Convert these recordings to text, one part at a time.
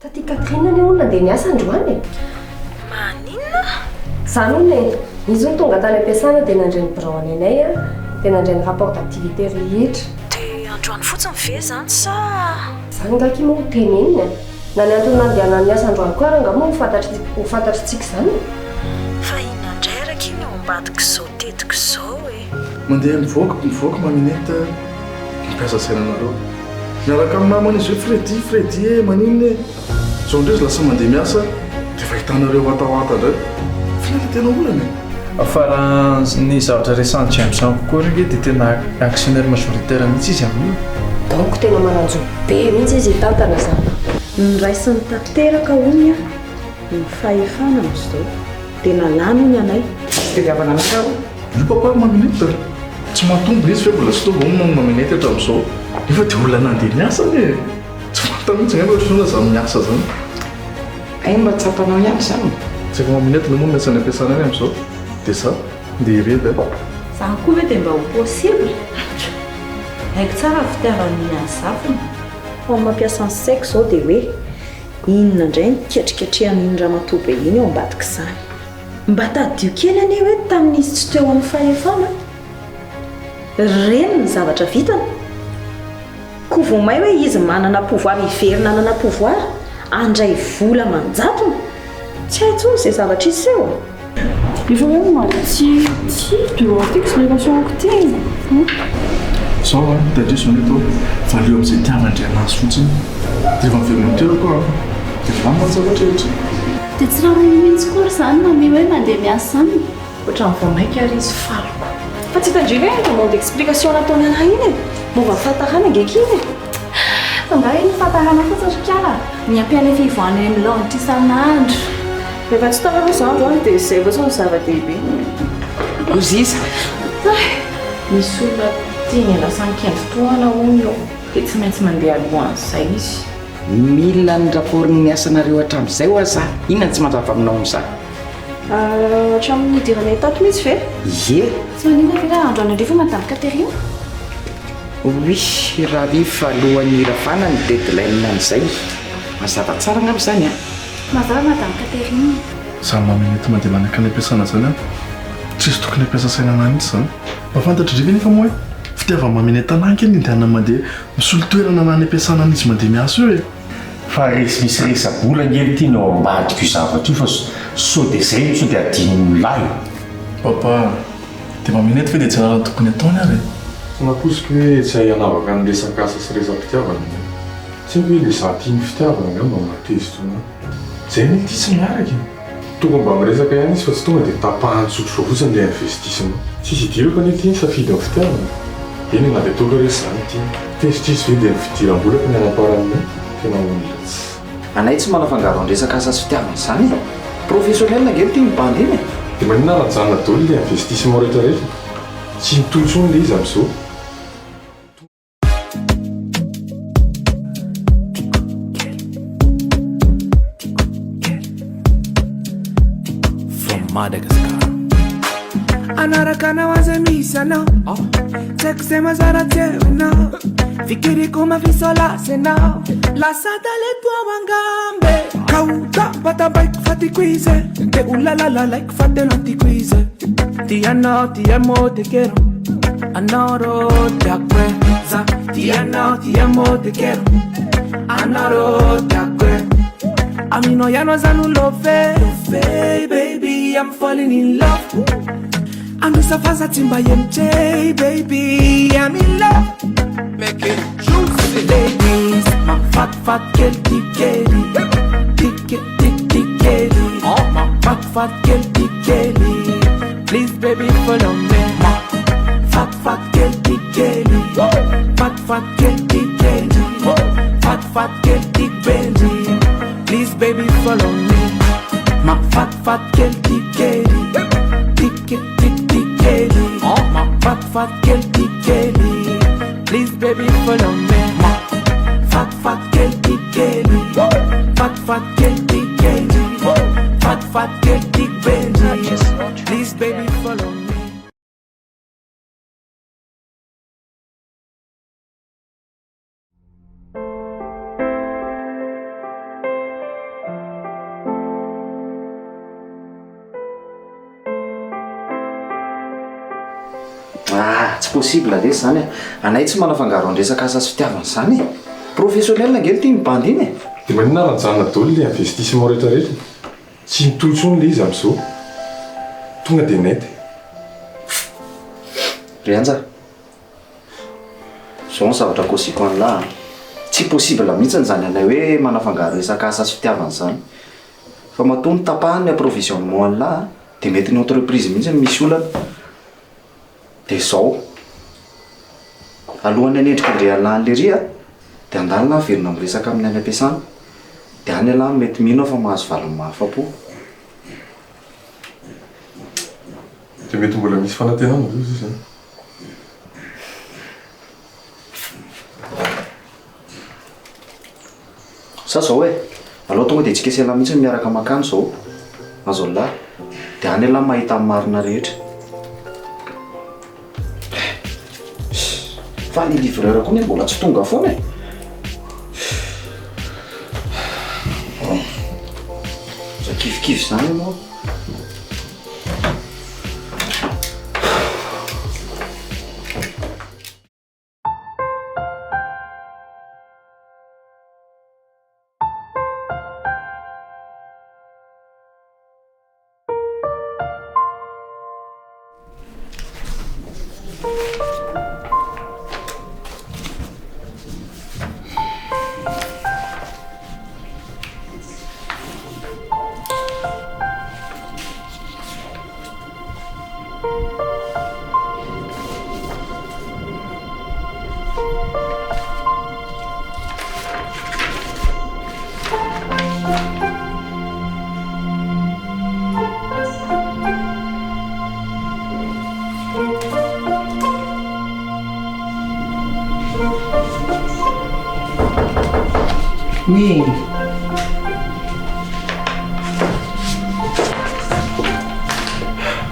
Tatie Catherine anie hono nandeha niasa androany e! Maninona? Izany hono e! Izy hono tonga tany am-piasana dia nandray ny birao any anay an, dia nandray ny rapport d'activité rehetra. Dia androany fotsiny ve izany sa? Izany angaha akia moa ho teneniny an! Na ny antony nandehanany niasa androany koa ary angaha moa ho fantatry ho fantatritsika izany e! Fa inona indray ary akia no ao ambadik'izao tetika izao e? Mandeha mivoaka mivoaka maminette mampiasa saina anareo. Miaraka amin'ny namana izy hoe Freddy, Freddy e, maninona e? Zao indray izy lasa mandeha miasa dia efa hitanareo watawata indray. Fa inona ilay tena olana e? Fa raha ny zavatra resahan'i James amiko koa ry nge dia tena actionnaire majoritaire mihitsy izy amin'io. Donc tena manan-jo be mihitsy izy hitantana izany. Noraisiny tanteraka hono ny fahefana amin'izao. Dia nalany hono anay. Tsy tediavana anay aho. Io papa maminette tsy mahatombo izy ve mbola tsy tonga hono ny maminette hatramin'izao nefa dia olona nandeha niasa anie e! Tsy fantany mihitsy angamba ohatran'ny hoe zany miasa zany. Hay mba tsapanao ihany izany e! Tsy haiko maminette moa miasa any am-piasana any amin'izao dia za ndeha hirevy a! Zany koa ve dia mba ho possible? Haiko tsara ny fitiavan'i Nina ny zafiny. Fa ny mampiasa ny saiko izao dia hoe inona indray no ketriketrehan'iny ramatoa be iny ao ambadik'izany? Mba tadidio kely anie hoe tamin'izy tsy teo amin'ny fahefana, ireny ny zavatra vitany. Koa vao may hoe izy manana pouvoir hiverina hanana pouvoir, handray vola aman-jatony. Tsy hay intsony izay zavatra hiseho e. Efa hoe maty ty de ty explication-ko ty e. Zao an, tadidio zao ny atao, valio amin'izay itiavan-dry anazy fotsiny. Dia rehefa miverina amin'ny toerako aho an, dia milamina ny zavatra rehetra. Dia tsy rarahiny mihitsy koa ary izany Mamy hoe mandeha miasa izany. Ohatran'ny vao maika ary izy faly ko. Fa tsy hitan-dry ve demande d'explication nataony anah iny e! Momba ny fahatarana ange ky iny e! Fa nga iny fahatarana fotsiny ry kala? Miampy an'ilay fivoahana eny amin'ny laonitra isan'andro. Rehefa tsy tara aloha za androany dia izay fotsiny no zava-dehibe. Oziza! Misy olona tiany andrasany kendry tohana hono eo dia tsy maintsy mandeha alohan'izay izy. Mila ny rapport-n'ny asanareo hatramin'izay hoa za. Inona no tsy mazava aminao amin'izany? Hatramin'ny nidiranay tato mihitsy ve? Ie. Tsy maninona ve raha androany hariva Madame Catherine? Oui, rahariva alohan'ny hiravana ny deadline an'izay. Mazava tsara angamba izany an? Mazava Madame Catherine. Zany maminety mandeha manakany ampiasana zany an! Tsisy tokony hampiasa saina anah mihitsy zany. Mba fantatry ve nefa moa hoe fitiavan'i maminety anah ange ny andehanany mandeha misolo toerana anah any ampiasana any izy mandeha miasa io e! Fa resy misy resa-bola ange ry ty no ao ambadika io zavatra io fa sao dia zay no sao dia adinon'ny lahy e. Papa, dia maminety ve dia tsy halala ny tokony ataony ary e? Tsy nampoiziko hoe tsy hay hanavaka ny resaka asa sy resa-pitiavana ianao. Tsy haiko hoe le za tia ny fitiavana angamba no mahatezitra anah. Zay anie ity tsy miaraka e! Tokony mba miresaka ihany izy fa tsy tonga dia tapahany tsotr'izao fotsiny le investissement. Tsisy idirako anie ity ny safidin'ny fitiavana e! Eny e na dia ataoko ary hoe za no tiany. Tezitra izy ve dia ny fidiram-bolako ny hanamparany ny ahy? Tena olona tsy. Anay tsy manafangaro ny resaka asa sy fitiavana izany e! Professionnel ange ity ny bandy iny e! Dia maninona raha ajanona daholo le investissement rehetra rehetra? Tsy mitohy intsony le izy amin'izao. From Madagascar. Anaraka anao aza misy anao Tsy haiko izay mazara tsy hainao Fikiriko mafisolasy anao Lasa talento ao angambe Kaota batabaiko fa tiako izy Te ho lalalalaiko fa tena tiako izy Ti anao ti amo te quiero Anao tiako e Za ti anao ti amo te quiero Anao tiako e Aminao ianao za no love Baby I'm falling in love Anosafaza tsy mba MJ baby I'm in love Make it juicy Ladies Mafatifaty kely ty kely Tike tik tik kely Mafatifaty kely ty kely Please baby follow me Mafatifaty kely ty kely Fatifaty kely ty kely Fatifaty kely ty bendy Please baby follow me Mafatifaty kely ty kely Tike tik tik kely Mafatifaty kely ty kely Please baby follow me Mafatifaty kely ty kely Fatifaty kely ty kely Fatifaty kely ty bendy Please baby follow me. Tsy possible lesy izany e. Anay tsy manafangaro an'resaka asa sy fitiavana izany e. Professionnel ange ity ny bandy iny e. Dia maninona raha nijanona daholo ilay investissement rehetra rehetra? Tsy mitohy intsony ilay izy amin'izao. Tonga dia net. Ry Anja, izao ny zavatra kôziko an'lah a. Tsy possible mihitsy izany anay hoe manafangaro resaka asa sy fitiavana izany. Fa matoa notapahany ny approvisionnement an'lah dia mety ny entreprise mihitsy no misy olana. Dia izao, alohan'ny hanendrika an-dry Allah an'i lery dia andalana averina miresaka aminy any am-piasana. Dia any ialahy no mety mino aho fa mahazo valiny mahafa-po. Dia mety mbola misy fanantenana ve izy izany? Sa zao e, aleo tonga dia tsika sy ialahy mihitsy no miaraka mankany zao, Azonlah, dia any ialahy mahita ny marina rehetra. Fa ny livreur koa anie mbola tsy tonga foana e. Aza kivikivy izany ianao. Oui.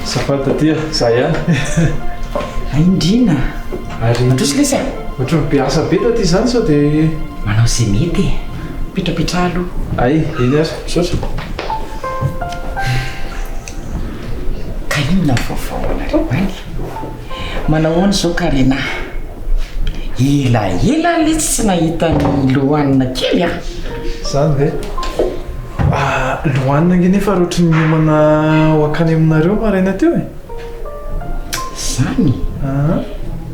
Azafady taty a, za ihany. Indrina. Ary Mandroso lesy a. Ohatran'ny be asa be taty izany sao dia. Manao izay mety e. Mipetrapetraha aloha. Hay, eny ary. Misaotra. Ka inona ny vaovao anareo any? Manao ahoana izao Karena? Elaela aho letsy tsy nahita an'i Lohanina kely a! Izany ve? Ah, Lohanina ange nefa ary ohatry ny niomana ho hankany aminareo maraina teo e! Izany?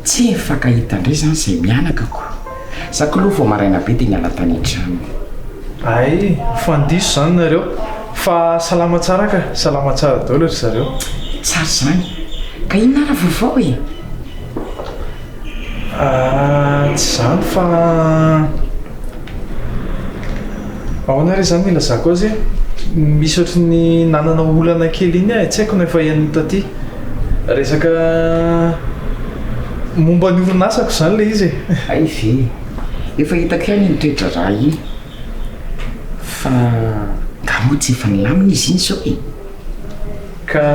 Tsy mifankahita indray izany izay mianaka ko! Za k'aloha vao maraina be dia niala tany an-trano. Hay, mifandiso izany nareo. Fa salama tsara ka, salama tsara daholo ry zareo. Tsara izany. Ka inona ary vaovao e? Ah, tsy izany fa ahoana re izany no ilazako azy e? Misy ohatry ny nanana olana kely iny aho e, tsy haiko na efa henon'i Taty. Resaka momba ny orinasako izany ilay izy e. Hay ve? Efa hitako ihany iny toe-draharaha iny. Fa nga moa tsy efa nilamina izy iny izao e? Ka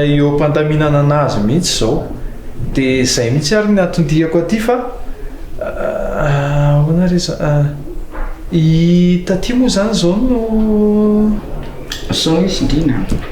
eo am-pandaminana anazy mihitsy izao. Dia izay mihitsy ary ny anton-diako aty fa ahoana re izany? I Taty moa izany izao no. Sao izy Ndrina a!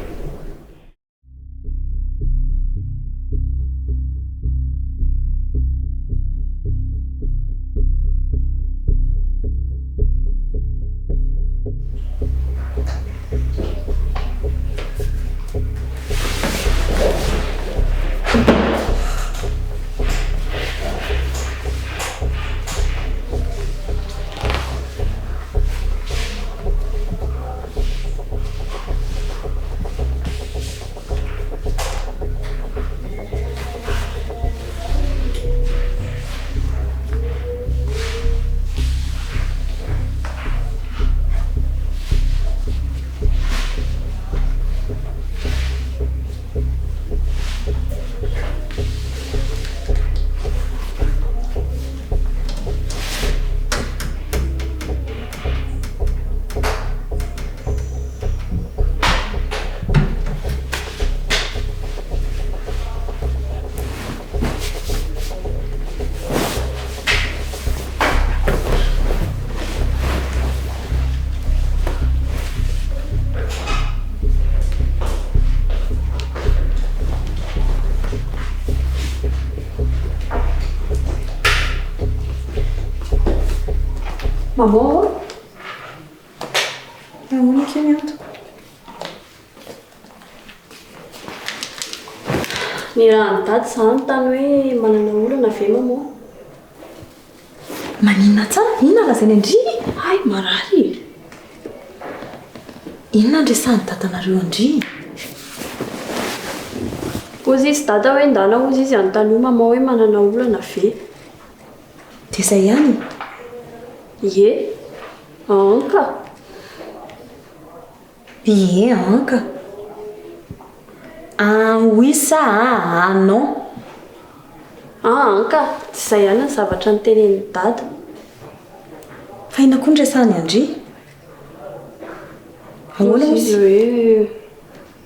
Maman ô! Ahoana akia ny antoko? Nirahan'i Dada izaho nanontany hoe manana olana ve maman? Maninona tsara? Inona lazainy an-dry? Hay, marary e! Inona no resahan'i dadanareo an-dry? Hozy izy dada hoe ndana hozy izy anontanio maman hoe manana olana ve? Dia izay ihany? Ie. An ka. Ie an ka. An oui sa an non? An an ka, tsy izay ihany ny zavatra notenenin'i Dada. Fa inona koa no resahany an-dry? Ahoana Hozy izy hoe,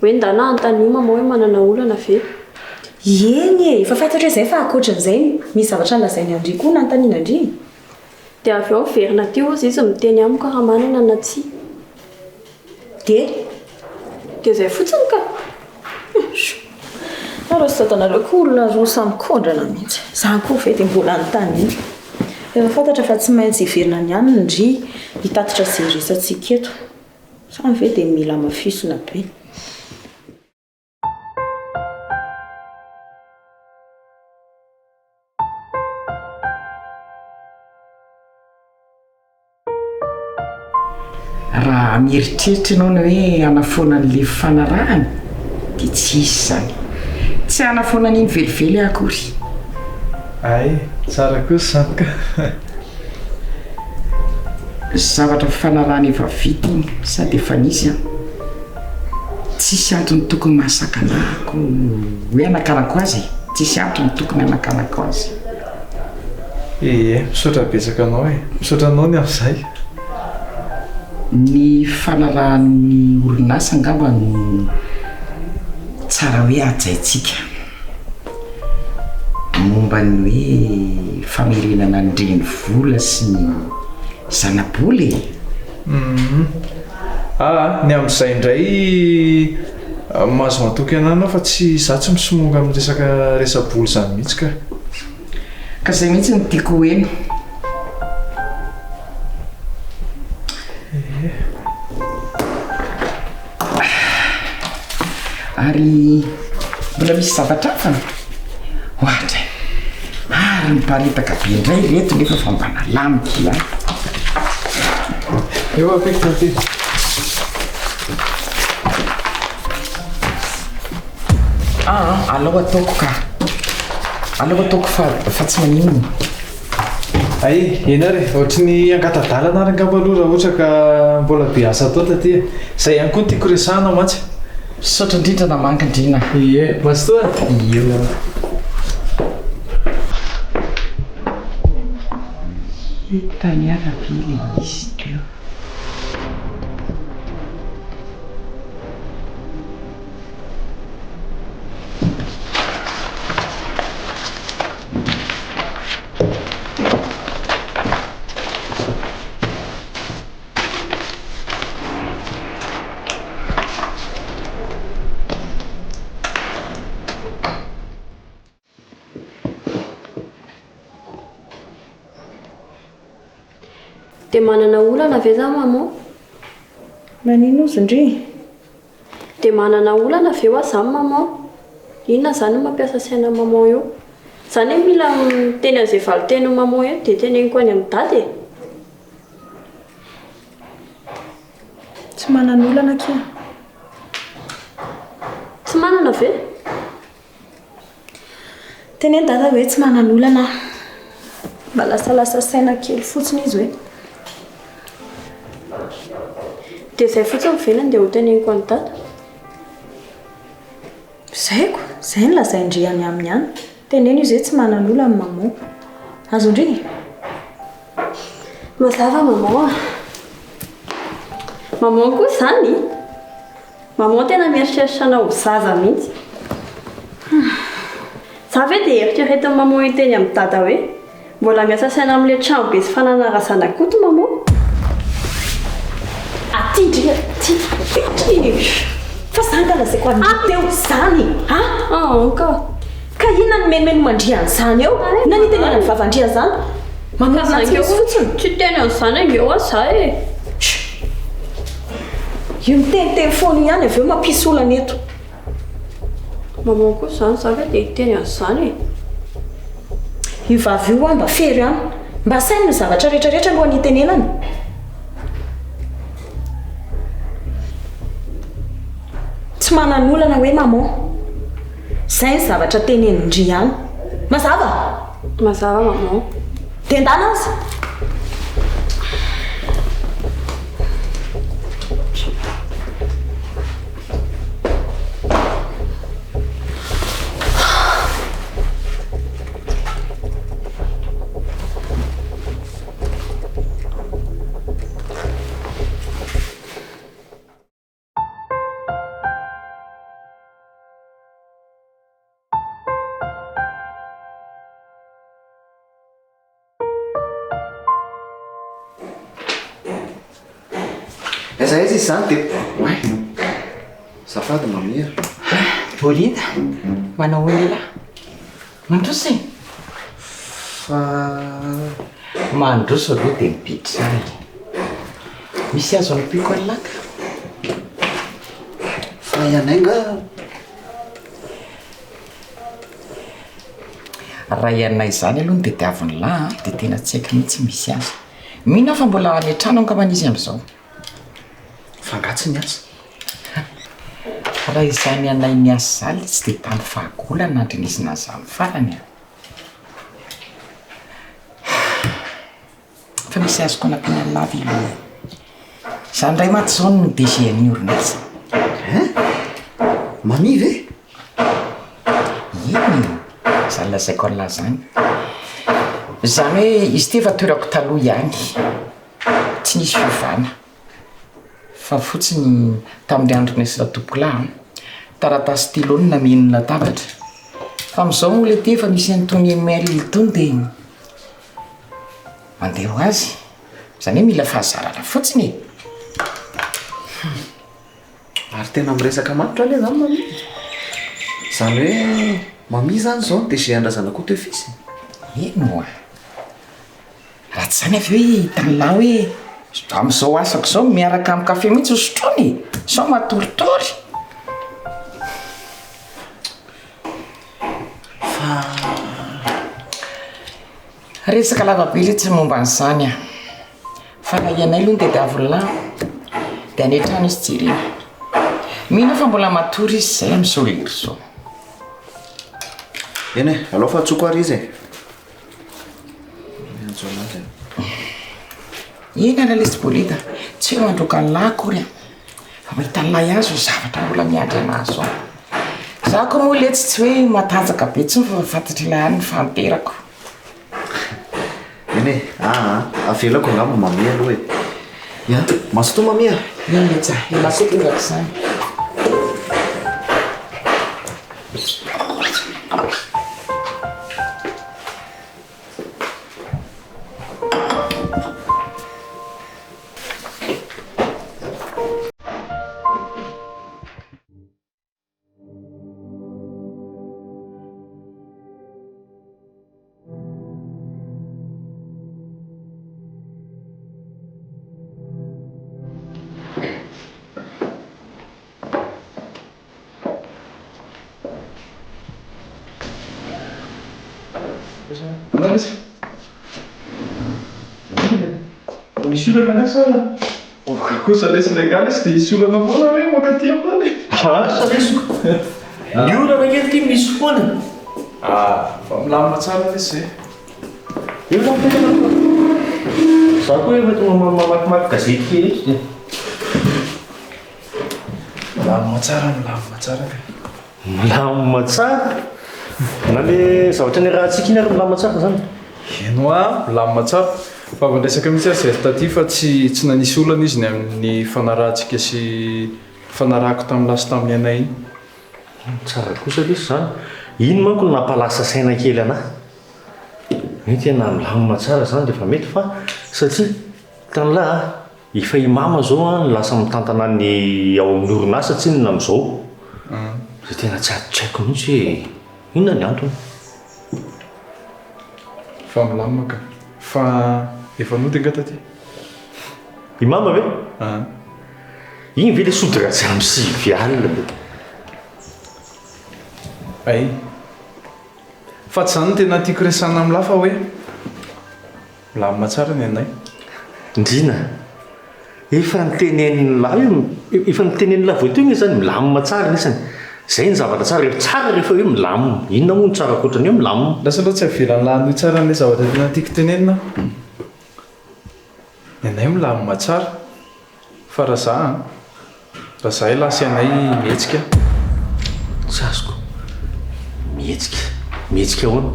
hoe ndana anontanio maman hoe manana olana ve? Eny e, efa fantatro hoe izay fa ankoatran'izay misy zavatra nolazainy an-dry koa nanontaniana an-dry. Dia avy eo miverina aty hozy izy miteny amiko raha manana na tsia. Dia? Dia izay fotsiny ka! Nareo sy dadanareo koa olona roa samy kondrana mihitsy. Izany koa ve dia mbola anontaniana. Efa fantatra fa tsy maintsy hiverina any aminy ndry hitatitra izay resatsika eto. Izany ve dia mila hamafisina be. Raha mieritreritra ianao ny hoe hanafoana an'ilay fifanarahana dia tsy hisy izany. Tsy hanafoana an'iny velively aho akory. Hay, tsara kosa izany ka. Zavatra fifanarahana efa vita iny sady efa nisy an. Tsisy antony tokony mahasakana ako hoe hanakanako azy e. Tsisy antony tokony hanakanako azy. Ee, misaotra betsaka anao e. Misaotra anao ny amin'izay. Ny fanarahan'ny orinasa angamba no tsara hoe hajaintsika. Momba ny hoe famerenana ny renivola sy ny zanabola e. Humm. Aa, ny amin'izay indray mahazo matoky anah anao fa tsy izaho tsy misomonga amin'ny resaka resa-bola izany mihitsy ka. Ka izay mihitsy no tiako ho heno. Ary mbola misy zavatra hafa? Ohatra e! Ary miparitaka be indray ireto nefa fa mba nalamiko ihany. Eo akaiky aty. Ah, alao ataoko ka. Alao ataoko fa fa tsy maninona. Hay, eny ary e, ohatry ny hangata-dalana ary angamba aloha raha ohatra ka mbola be asa atao taty e. Izay ihany koa no tiako resahana mantsy. Misaotra indrindra namangy Ndrina. Ie, mazotoa e. Ie. Hitany ara ve ilay izy teo? Dia manana olana ve za maman? Manino ozy ndry? Dia manana olana ve hoa zany maman? Inona zany no mampiasa saina maman eo? Za ne mila miteny an'izay valin-tenin'i maman eo dia teneniko any amin'i dada e! Tsy manana olana akia. Tsy manana ve? Teneno dada hoe tsy manana olana aho. Mba lasalasa saina kely fotsiny izy hoe. Dia izay fotsiny ve no andeha ho teneniko an'i dada? Tsy haiko, izay no lazain-dry any aminy any. Teneno izy hoe tsy manana olana maman. Azon-dry e? Mazava maman a! Maman koa izany? Maman tena mieritreritra anao ho zaza mihitsy. Za ve dia eritreretin'i maman hiteny amin'i dada hoe mbola miasa saina amin'ilay trano be sy fananana razanakoto maman? Aty ndry aty aty Fa zany ka lazaiko an'ndry teo zany a! An ka! Ka inona no menomenomandry an'izany eo? Inona no itenenan'ny vavandry an'izany? Manorina tsy misy fotsiny. Tsy hiteny an'izany ange hoa za e. Chut! Io miteniteny foana io ihany avy eo mampisy olana eto. Maman kosa izany za ve dia hiteny an'izany e. Io vavy io hoa mba fery ihany. Mba saino ny zavatra rehetra rehetra alohan'ny hitenenana. Tsy manan'olana hoe maman. Zay ny zavatra tenenin-dry ihany. Mazava? Mazava maman. Dia ndana aza. Aiza aiza izy izany dia... Oay! Azafady Mamia. Bolida, manao ahoana elah? Mandroso e! Fa... Mandroso aloha dia mipetraha e! Misy azo ampiako an'lah ka! Fa ianay nga... Raha ianay izany aloha no tediavin'lah an, dia tena tsy haiko mihitsy misy azy. Mino aho fa mbola any an-trano angambany izy amin'izao. Fa angaha tsy niasa? Raha izany anay niasa izany tsy dia tamin'ny fahagola nandrenesana an'izany farany an! Fa misy azoko anampiana an'lah ve aloha e? Za indray mantsy izao no DG an'ny orinasa. Hein? Mamie ve? Eny e! Izany lazaiko an'lah izany. Izany hoe izy ity efa toerako taloha ihany. Tsy nisy fiovana. Fa fotsiny tamin'ny andro nisy ratompokolahy an, taratasy stylo no nameno ny latabatra. Fa amin'izao moa ilay ity efa misy an'itony email itony dia mandeha ho azy. Izany hoe mila fahazarana fotsiny e. Ary tena miresaka matotra anie izany Mamie e. Izany hoe Mamie izany izao no DG an-dRazanakoto et fils e. Eny oa. Raha tsy izany avy eo hitan'lah hoe amin'izao asako izao miaraka amin'ny kafe mihitsy ho sotroina e! Sao matoritory. Fa. Resaka lava be letsy ny momba an'izany an! Fa raha ianay aloha no tadiavin'lah dia any an-trano izy jerena. Mino aho fa mbola matory izy izay amin'izao lera izao. Eny e, alao fa antsoiko ary izy e. Miantso anazy aho. Eny ary lesy Bolida, tsy hoe mandroaka an'lah akory aho, fa mahita an'lah ihany izao zavatra mbola miandry anah izao. Za koa moa letsy tsy hoe matanjaka be intsony fa fantatr'lah ihany ny fahanterako. Eny e, aa, avelako angamba Mamie aloha e. Ya, mazotoa Mamie a! Eny letsy a, elah koa torak'izany. Misy olana angaha sa Oka kosa lesy le angaha lesy dia hisy olana foana ve mankaty aminany e? Asa lesy ko! Ny olana ange ity misy foana e! Ah, fa milamina tsara lesy zay. Eo zany mipetraka aloha. Za koa efa tonga mamakimaky gazety kely eto dia. Milamina tsara, milamina tsara ka. Milamina tsara? Na le zavatra niarahantsika iny ary milamina tsara zany? Eny hoa, milamina tsara. Fa avy niresaka mihitsy aho zay taty fa tsy tsy nanisy olana izy ny amin'ny fanarahantsika sy fanarahako tamin'ny lahy sy tamin'ny anay iny. Tsara kosa lesy zany. Iny manko no nampalasa saina kely anahy. Hoe tena milamina tsara zany dia efa mety fa satria hitan'lah a, efa i mama zao an no lasa mitantana ny ao amin'ny orinasa tsinona amin'izao. Dia tena tsy tsy haiko mihitsy hoe inona ny antony. Fa milamina ka. Fa efa nody angaha taty? I mama ve? An. Iny ve le sody raha tsy amin'ny 9 alina be? Hay. Fa tsy izany no tena tiako resahina amin'lah fa hoe milamina tsara ny anay. Ndrina, efa notenenin'lah io, efa notenenin'lah vao teo nge izany, milamina tsara anisany. Izay ny zavatra tsara, rehefa tsara rehefa hoe milamina. Inona moa no tsara ankoatra ny hoe milamina? Lasa aloha tsy avelan'lah hanohy tsara an'ilay zavatra tena tiako tenenina aho. Ny anay milamina tsara. Fa raha za an! Raha za elah sy anay mihetsika. Tsy azoko. Mihetsika. Mihetsika ahoana?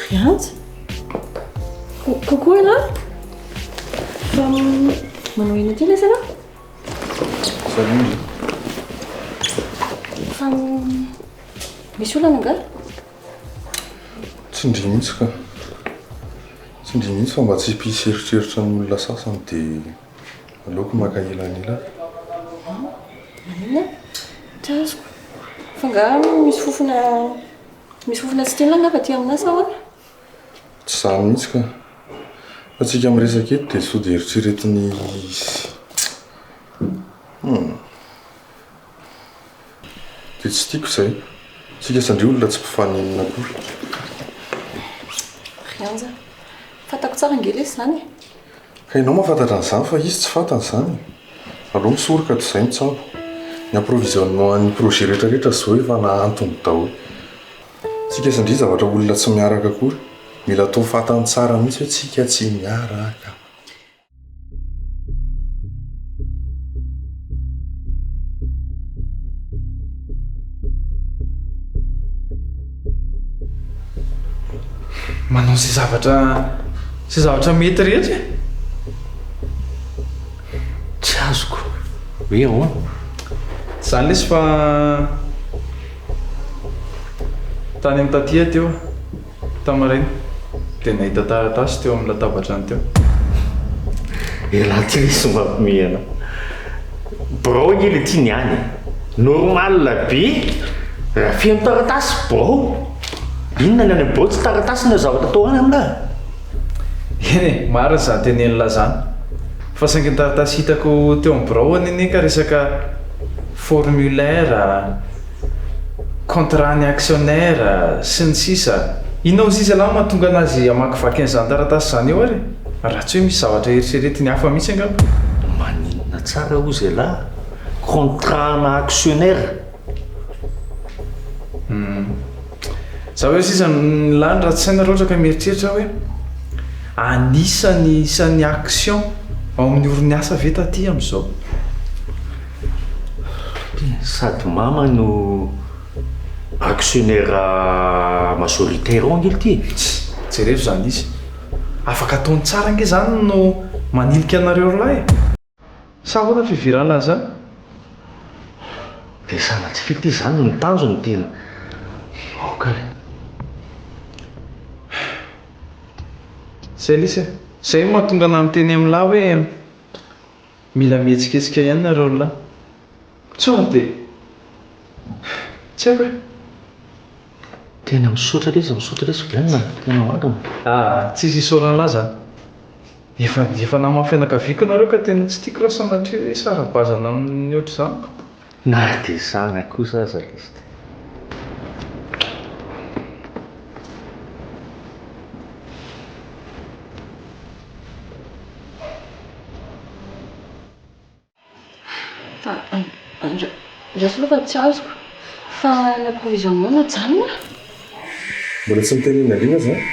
Rianja? Coucou ianao? Fa manao inona aty lesy ianao? Salut ndry. Fa misy olana angaha? Tsy ndry mihitsy ka. Tsy ndry mihitsy fa mba tsy hampisy eritreritra ny olona sasany dia aleoko maka elanelana. Maninona? Tsy azoko. Fa angaha misy fofona Misy fofona tsy tianao angamba aty aminà sa ahoana? Tsy izany mihitsy ka. Fa tsika miresaka eto dia sao dia eritreretin'i Hum. Dia tsy tiako izay. Tsika sy ndry olona tsy mpifaninona akory. Rianja, fantako tsara ange lesy izany e. Ka ianao mahafantatra an'izany fa izy tsy fantany izany e. Aleo misoroka toy izay mitsabo. Ny approvisionnement an'ny projet rehetra rehetra zao efa nahantony daholo. Tsika sy ndry zavatra olona tsy miaraka akory. Mila atao fantany tsara mihitsy hoe tsika tsy miaraka. Manao izay zavatra izay zavatra mety rehetra e. Tsy azoko hoe ahoana? Tsy izany lesy fa tany amin'ny taty aho teo Tamin'ny maraina dia nahita taratasy teo amin'ny latabatrany teo. Elah ty lesy mampime anah. Birao ange le ty ny any e. Normal be raha feno taratasy birao. Inona ny any amin'ny birao tsy taratasy ny zavatra atao any aminah. Eny e, marina izany tenenin'lah izany. Fa saingy ny taratasy hitako teo amin'ny birao anie ka resaka formulaire, Contrat ny actionnaire, sy ny sisa Inona hozy izy ialahy no mahatonga anazy hamakivaky an'izany taratasy izany eo ary e? Raha tsy hoe misy zavatra eritreretiny hafa mihitsy angamba. Maninona tsara hozy ialahy? Contrat ana actionnaire? Hum. Za hoe sisa ny lany raha tsy saina raha ohatra ka mieritreritra hoe anisan'ny isan'ny action ao amin'ny orinasa ve taty amin'izao? Sady mama no actionnaire majoritaire ao ange ity e. Tss, jerevo izany izy. Afaka ataony tsara ange izany no manilika anareo ry lahy e. Sa ahoana fiheverana an'izany? Dia sanatria ity izany ny tanjony tena aoka re. Zay lesy e. Zay no mahatonga anah miteny amin'lah hoe Mila mihetsiketsika ihany nareo ry lahy. Sao dia. Tsy haiko e. Tena misaotra lesy, misaotra lesy Glenn a, tena marina. Aa, tsisy isaorana lahy zany. Efa efa naman'ny fianakaviako nareo ka tena tsy tiako raha sanatria hoe hisara-bazana amin'ny ohatr'izany. Na dia izany kosa aza lesy dia. Fa andraso aloha fa tsy azoko. Fa ny approvisionnement najanona? Mbola tsy nitenenina ndry nga zany?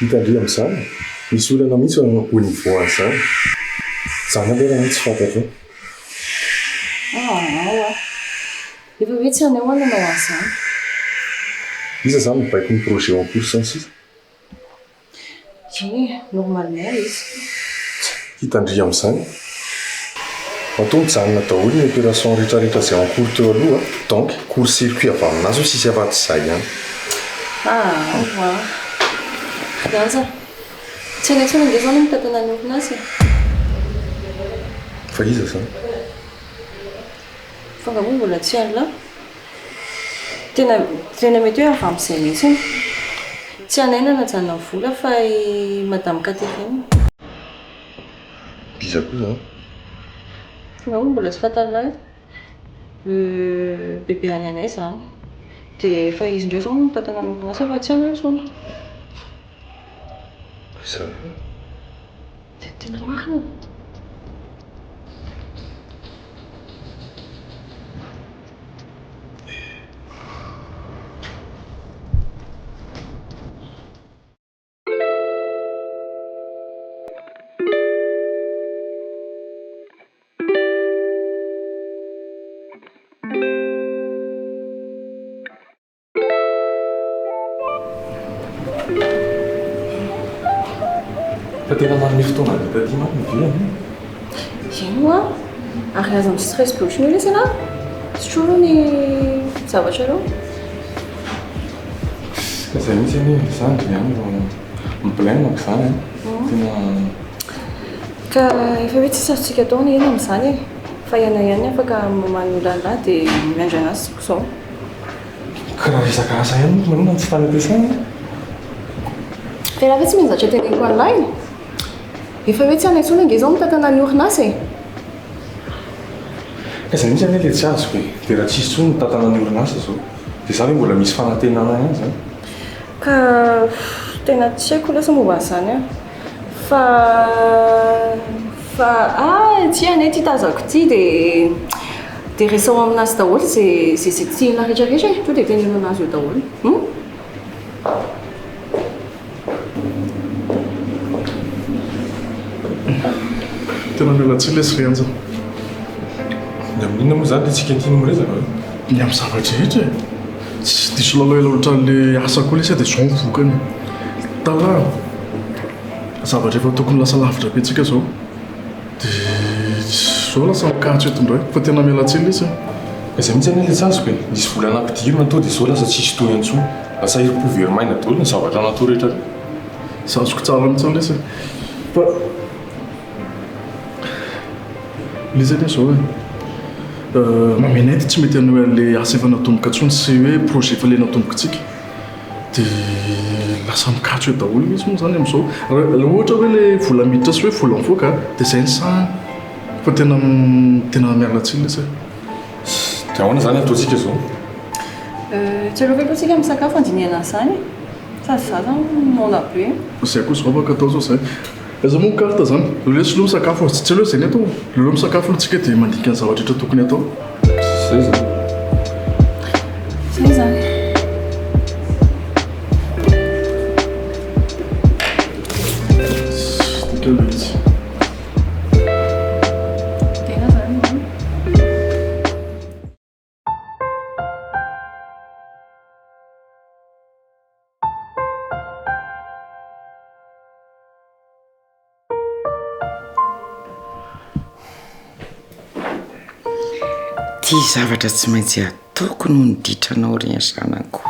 Hita ndry amin'izany e! Misy olana mihitsy au niveau an'izany. Zany aloha raha tsy fantatro. Aa oa. Efa hoe tsy anay hoa nanao an'izany. Iza zany mibaiko ny projet en cours sy ny sisa? Eny e, normalement izy. Hita-ndry amin'izany. Matoa mijanona daholo ny opération retraretra izay en cours teo aloha, donc court circuit avy aminazy io tsisy afa-tsy izay ihany. Ah, oa. Ry Anja, tsy hainay intsony ange izao ny mitantana ny orinasa e. Fa iza izany? Fa nga moa mbola tsy hain'lah? Tena, tena mety hoe avy amin'izay mihitsy. Tsy anay nanajanona ny vola fa i Madame Catherine. Iza koa izany? Fa nga moa mbola tsy fantan'lah e? Bebe any anay izany. Dia efa izy indray izao no mitantana ny orinasa fa tsy anay intsony. Izany? Dia tena marina. Fa tena manome fotoana be taty manko ny vy anie. Eny hoa, ary aza mi-stress be ohatran'io lesy ianao. Sotroy aloha ny zavatra aloha. Ka izay mihitsy anie, za ndry ihany no mi-blème ko izany an. Tena. Ka efa hoe tsisy azontsika atao anie amin'izany e. Fa ianao ihany afaka mamaha ny olana dia miandry an'azy isika izao. Ka raha resaka asa ihany manko maninona no tsy tany am-piasana e? Fa ialahy ve tsy mihazatra teneniko an'lah e? Efa hoe tsy anay intsony ange izao mitantana ny orinasa e! Ka izay mihitsy anie ilay tsy azoko e! Dia raha tsisy intsony mitantana ny orinasa izao, dia za ve mbola misy fanantenana ihany izany? Ka tena tsy haiko lesy momba an'izany an! Fa fa ah ity anie ity tazako ity dia dia resaho aminazy daholo izay izay izay tiana rehetra rehetra e! Tonga dia teneno anazy eo daholo hum! Tena miala tsiny lesy ry Anja. Ny amin'inona moa izany le tsika ity no miresaka e? Ny amin'ny zava-drehetra e! Tsy diso lalao ela ohatran'le asa koa lesy dia izao ny vokany. Tala, zavatra efa tokony lasa lavitra be tsika izao. Dia izao lasa mikatso eto indray. Fa tena miala tsiny lesy a! Ka izay mihitsy anie ilay tsy azoko e! Nisy vola nampidirina tao dia izao lasa tsisy tohiny intsony. Lasa herim-po very maina daholo ny zavatra natao rehetra rehetra. Tsy azoko tsara mihitsy lesy e! Fa ilay izy anie izao e! Mamenety tsy mety hanohy an'ilay asa efa natomboka intsony sy hoe projet efa ilay natombokantsika. Dia lasa mikatso eo daholo mihitsy moa izany amin'izao. Raha ohatra hoe ilay vola miditra sy hoe vola mivoaka dia izay ny sahany. Fa tena tena miala tsiny lesy e. Dia ahoana izany ataontsika izao? Tsy aleo ve aloha tsika misakafo handinihana an'izany e? Sady za zany noana be. Izay koa izao afaka atao izao izay. Aiza moa ny carte izany? Aleo lesy aloha misakafo e. Tsy aleo izay ny atao. Aleo misakafo aloha tsika dia mandinika ny zavatra rehetra tokony atao. Zay izany. Zay izany. Dika ilay izy. Tena izany. Ty zavatra tsy maintsy ataoko noho ny ditranao ry ny zanako.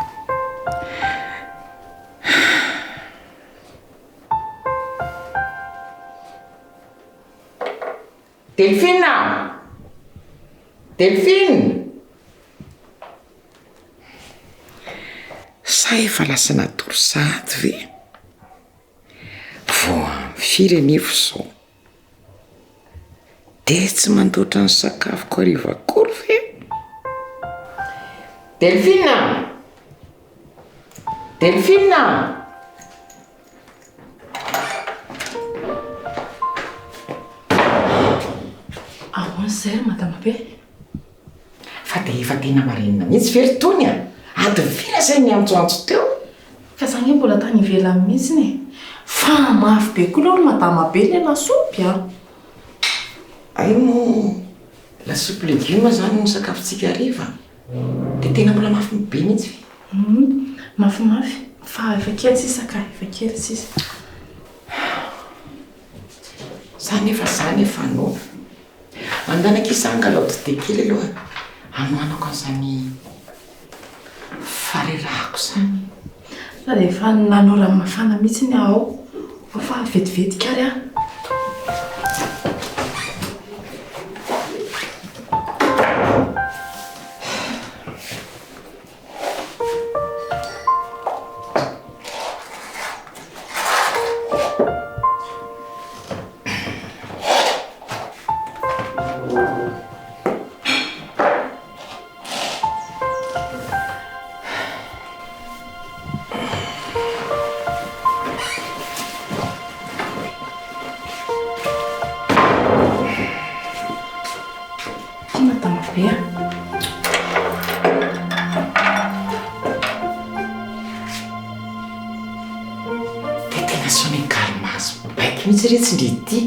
Delphine a! Delphine! Sa efa lasa natory sahady ve? Vao amin'ny firy anefa izao? Dia tsy mandoatra ny sakafoko hariva akory ve? Delphine a! Delphine a! Ahoana izay ry madama be? Fa dia efa tena marenina mihitsy ve ry Tony a? Adiny firy izay niantsoantso teo? Fa za nge mbola tany ivelany mihitsiny e! Fa mafy be koa aloha ry madama be ilay lasopy a! Hay moa lasopy legioma izany no sakafontsika hariva? Dia tena mbola mafy be mihitsy ve? Hum, mafimafy, fa efa kely sisa ka, efa kely sisa. Za nefa za nefa noana. Mandana akia za angalao dite kely aloha hanohanako an'izany farerahako izany. Sady efa nanao rano mafana mihitsy ny aho ao. Ao fa vetivetika ary aho. Ty madama be a. Dia tena sonegaly mahazo baiko mihitsy re tsy ndry ity.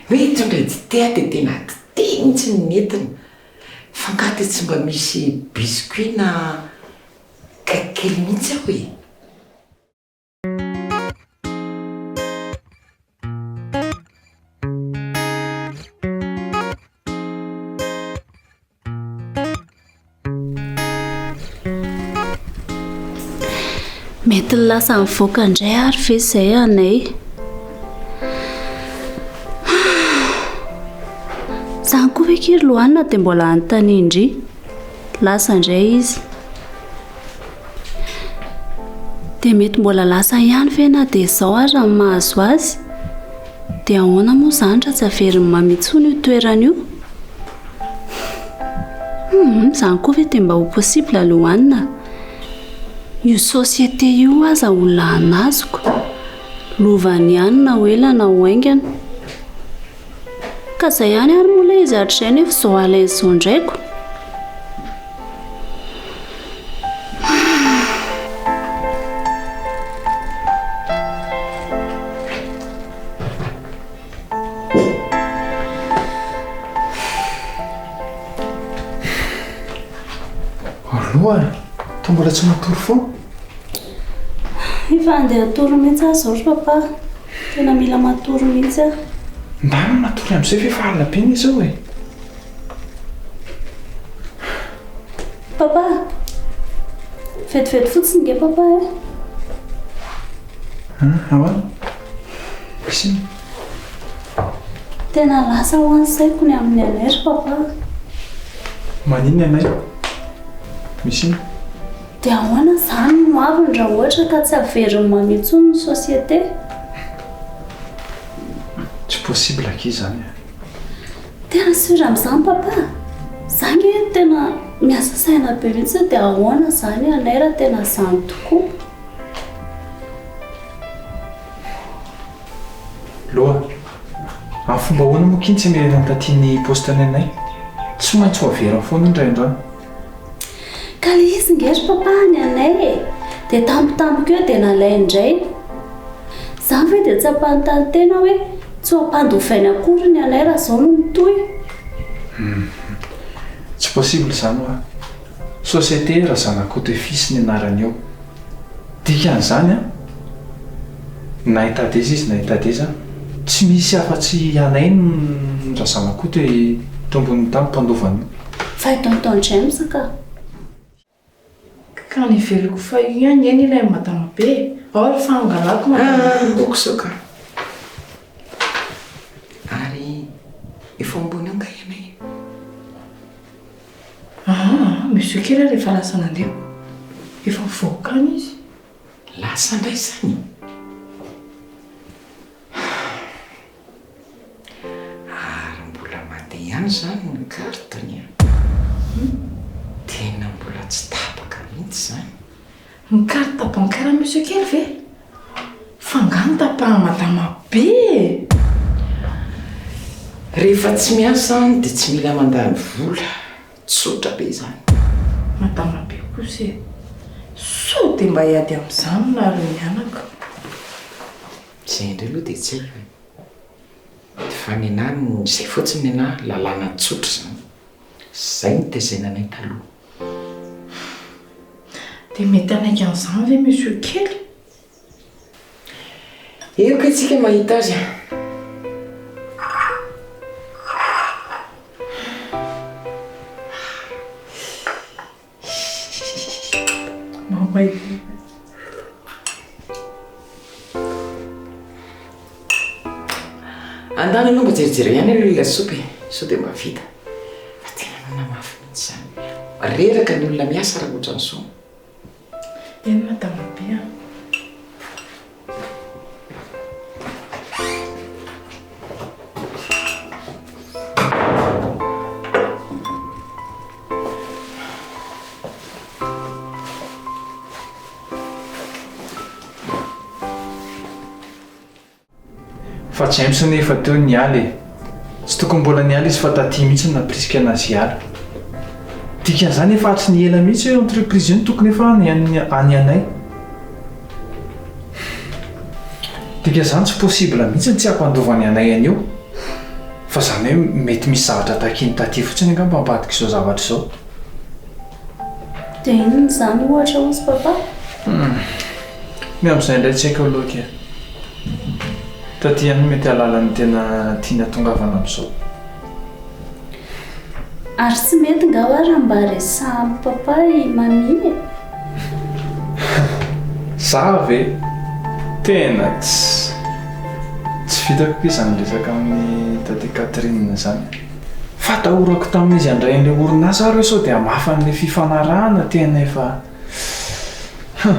Hoe hitondra dite aho dia tena dite mihitsy no nentiny. Fa angaha dia tsy mba misy biscuit na cake kely mihitsy ao e? Mety lasa nivoaka indray ary ve izay anay? Izany koa ve ki ry Loana dia mbola anontanian-dry? Lasa indray izy. Dia mety mbola lasa ihany ve na dia izao ary ny mahazo azy? Dia ahoana moa izany raha tsy averin'i Mamy intsony io toerana io? Hum, izany koa ve dia mba ho possible Loana? Io société io aza olona anazoko. Lovany ihany na ho ela na ho haingana. Ka izay ihany ary moa ilay izy hatrizay nefa izao alainy izao indray ko. Aloha e, toa mbola tsy matory foana. Efa handeha hatory mihitsy aho izao ry papa. Tena mila matory mihitsy aho. Ndana matory amin'izay fa efa alina be anie izao e. Papa! Vetivety fotsiny nge papa e. An, ahoana? Misy inona? Tena lasa hoa ny saiko ny amin'ny anay ry papa. Maninona ianay? Misy inona? Dia ahoana izany ny hoaviny raha ohatra ka tsy averin'i Mamy intsony ny société? Tsy possible akia izany e. Tena sûr amin'izany papa? Za nge tena miasa saina be mihitsy dia ahoana izany anay raha tena izany tokoa? Loha, amin'ny fomba ahoana moa kin tsy hamerenan'i taty ny poste-ny anay? Tsy maintsy ho averiny foana io indray andro any. Ka le izy nge ry papa ny anay e! Dia tampotampoka eo dia nalainy indray. Zany ve dia tsy hampanontany tena hoe tsy ho ampandovainy akory ny anay raha zao no mitohy? Hum. Tsy possible izany hoa. Société Razanakoto et Fils ny anarany eo. Dikan'izany an, na hitady aiza izy na hitady aiza, tsy misy afa-tsy anay ny Razanakoto e tombon'ny tany mpandova an'io. Fa i Tonton James ka. Ka ny veloko fa io ihany nge ny ilain'i madama be e! Ao ry fangalako madama be. Ah, ok zao ka. Ary efa ao ambony ao nga ianay? Aa, monsieur kely ary efa lasa nandeha ko. Efa mivoaka any izy. Lasa indray izany? Ary mbola mandeha ihany izany ny carte-ny an! Tena mbola tsy tapaka mihitsy izany. Ny carte bancaire monsieur kely ve? Fa nga notapahan'i madama be e! Rehefa tsy miasa dia tsy mila mandany vola. Tsotra be izany. Madama be kosa e! Sao dia mba hiady amin'izany nareo mianaka? Izay indray aloha dia tsy haiko e. Fa nenà izay fotsiny nenà lalàna tsotra izany. Izay no tezaina anay taloha. Dia mety hanaiky an'izany ve monsieur kely? Eo kay tsika mahita azy a. Mamay. Andana aloha mba jerijereo ihany aloha ilay lasopy e, sao dia mba vita. Fa tena nanamafy mihitsy izany. Reraka ny olona miasa raha ohatran'izao. Eny madama be a. Fa James anie efa teo niala e! Tsy tokony mbola niala izy fa taty mihitsy no nampirisika anazy hiala. Dikan'izany efa hatry ny ela mihitsy io entreprise io no tokony efa any any anay. Dikan'izany tsy possible mihitsy ny tsy hampandovany anay an'io. Fa izany hoe mety misy zavatra takian'i taty fotsiny angamba ambadik'izao zavatra izao. Dia inona izany ohatra hozy papa? Hum. Ny amin'izay indray tsy haiko aloha akia. Taty ihany no mety hahalala ny tena tiany hatongavana amin'izao. Ary tsy mety nga hoa raha mba resahan'i papa i mamie e? Za ve? Tena tsy tsy vitako akia izany resaka amin'i Tatie Catherine izany. Fatahorako tamin'izy handray an'ilay orinasa ary hoe sao dia hamafa an'ilay fifanarahana tena efa Huh.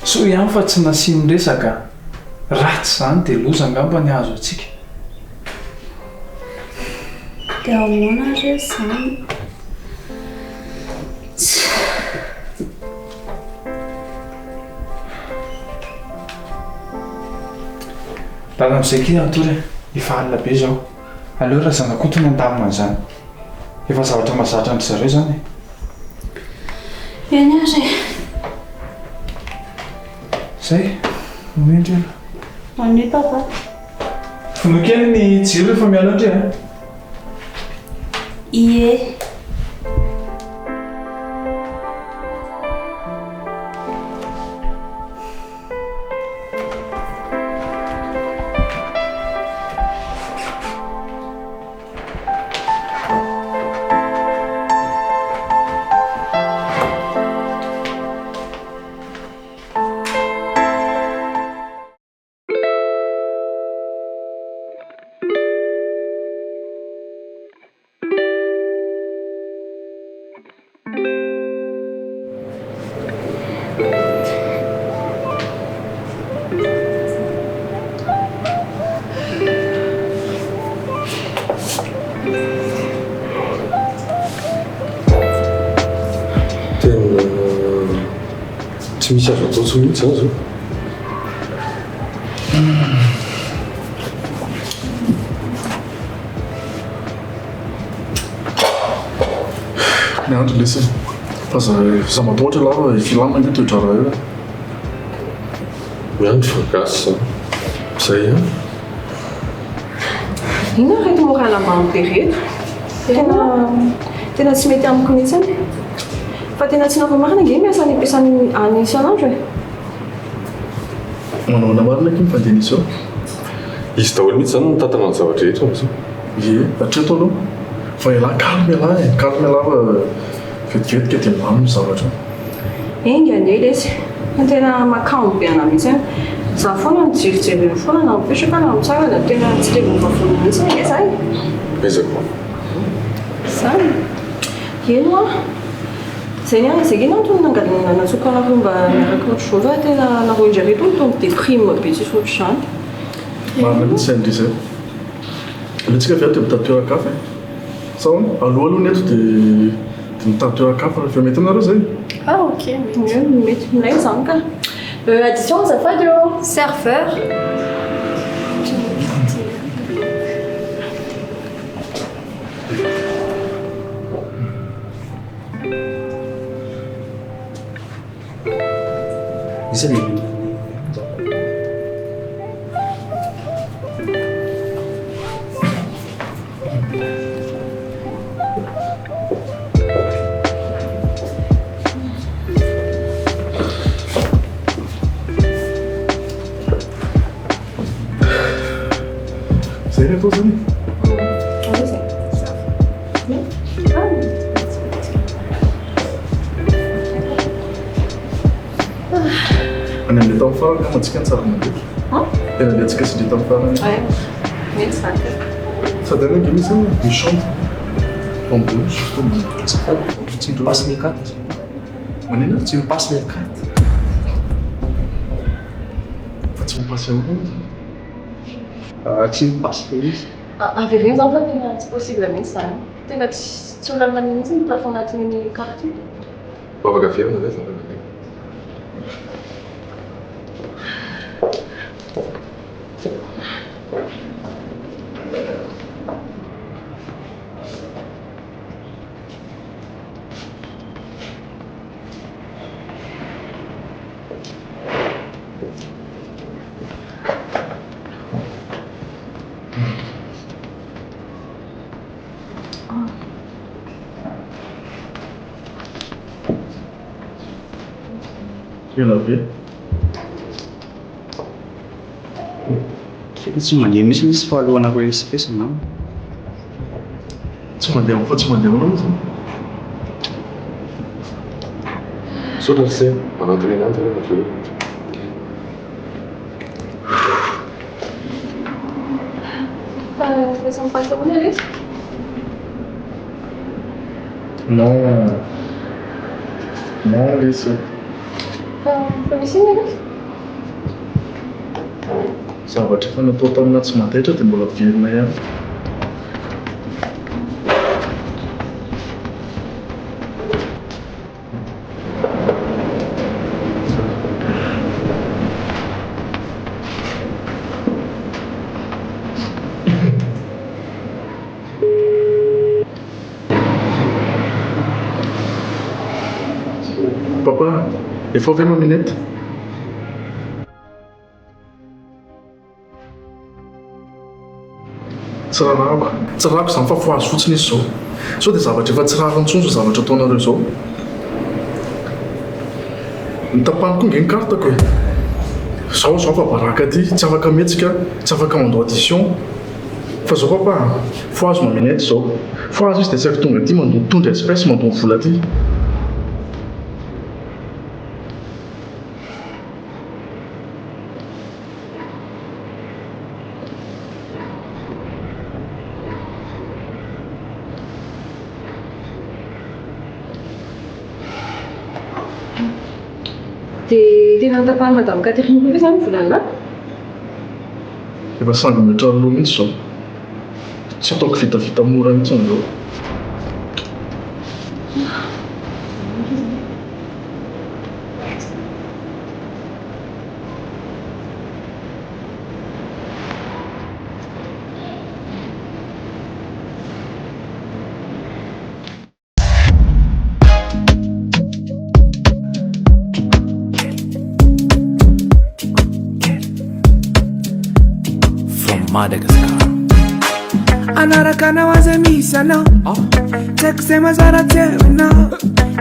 Soa ihany fa tsy nasiany resaka. Raha tsy izany dia loza angamba ny hahazo antsika. Dia ahoana re izany? Tsia. Lala amin'izay akia hatory e. Efa alina be izao. Aleo Razanakoto no handamina an'izany. Efa zavatra mahazatra an-dry zareo izany e. Eny ary e. Izay, omeo ndry aloha. Bonne nuit papa. Vonoy kely ny jiro rehefa miala eo ndry a. Ie. Tena tsy misy azo atao intsony mihitsy izany izao. Miandry lesy e. Fa za za matahotra lava e filamina ange toe-draharaha io e. Miandry fa gasy zany. Zay ihany. Inona ireto moral ambany be ireto? Tena tena tsy mety amiko mihitsy. Fa tena tsy nareo marina ange miasa any am-piasana any isan'andro e. Manao ahoana marina akia ny fandehan'izy io? Izy daholo mihitsy izany no mitantana ny zava-drehetra amin'izao. Ie, hatreto aloha. Fa ialahy calme ialahy e, calme ialahy fa vetivetika dia milamina ny zavatra. Enga anie lesy fa tena mahakamo be anah mihitsy an! Za foana nijerijery eny foana na mipetraka na mitsangana, tena tsy levon'ny vavony mihitsy ange za e! Aiza koa? Zany? Eny hoa! Zay ny ahy, zay nge ny antony nangalana nanatsoaka anareo mba miaraka ohatr'izao fa tena nareo indray reto no toa mi-deprime be tsisy ohatr'izany. Marina mihitsy izay ndry izay. Aleo tsika avy ato dia mitady toeran-kafa e. Sa ahoana? Aloha aloha ny eto dia dia mitady toeran-kafa rehefa mety aminareo izay? Ah ok, mety. Ie, mety. Milay izany ka. Euh, addition azafady ô. Serveur. Iza le olona Zay ny atao zany e. Any amin'ilay tamin'ny farany angamba antsika no tsara mandeha. Tena alehantsika sy ndry tamin'ny farany. Mety izany ka. Sady any ange misy deux chambres. Ambony juste ambony. Azafady, tsy mi-passe le carte. Manina? Tsy mi-passe le carte. Fa tsy mi-passe ahoana izy? Tsy mi-passe le izy. Avereno izany fa tena tsy possible mihitsy izany. Tena tsy ho lany mihitsy ny plafond anatin'iny carte iny. Afaka averina ve izany avy eo? Ela be. Kely tsy mandeha mihitsy izy fa alohanareo espèce angamba. Tsy mandeha fa tsy mandeha ahoana izy? Misaotra ry se, manantona ihany zareo avy eo. Fa efa mi-passe ahoana re? Non. Non lesy. Fa misy inona lesy? Zavatra efa natao tamina tsy mandaitra dia mbola averina ihany. Papa, efa ao ve Maminette? Tsy rarahako. Tsy rarahako izany fa fohazo fotsiny izy izao. Sao dia zavatra efa tsy rariny intsony izao zavatra ataonareo izao. Notapahiny koa ange ny carte-ko e. Izao izao fa baraka aty, tsy afaka mihetsika, tsy afaka mandoa addition. Fa izao papa a, fohazo Maminette izao. Fohazo izy dia tsy afaka tonga aty mandoa mitondra espèce mandoa ny vola aty. Dia tena notapahan'i Madame Catherine koa ve izany ny volan'lah? Efa sangy mihoatra ny loha mihitsy izao. Tsy ataoko vitavita mora mihitsy an'izao. From Madagascar. Anaraka anao aza misy anao Tsy haiko izay mazara tsy hainao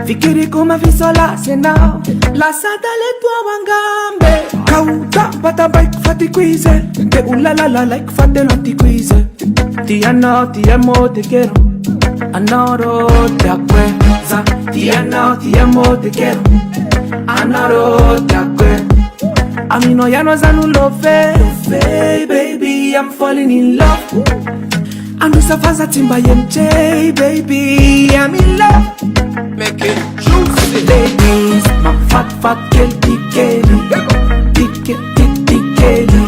Fikiriko mafisolasy ianao Lasa adala eto aho angamba e Ka ho tampatampaiko fa tiako izy e Dia ho lalalalaiko fa tena tiako izy e Ti anao, ti amo, te quiero Anao rô tiako e Za ti anao, ti amo, te quiero Anao rô tiako e Aminao ihany aho za no love Love baby, I'm falling in love Androsa fa za tsy mba hemotra Baby, I'm in love Make it juicy Ladies, mafatifaty kely ty kely Ty ke- ty ty kely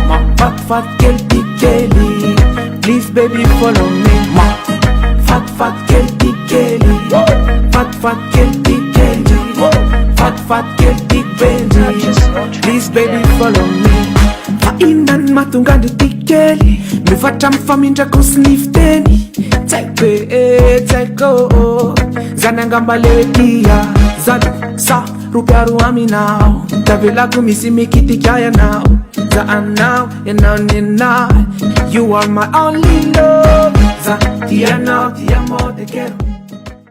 Mafatifaty kely ty kely Please baby follow me Mafatifaty kely ty kely Fatifaty kely ty kely Fatifaty kely ty baby Please baby follow me Fa inona no mahatonga an-dry ty kely Miova hatramin'ny famindrako sy ny fiteny Tsy haiko e, tsy haiko ô Zany angamba le hoe tia Zany sa ropiaro aminao Tavelako misy mikitika ianao Za anao, ianao nenah You are my only love Za tia anao, ti amo, te quiero.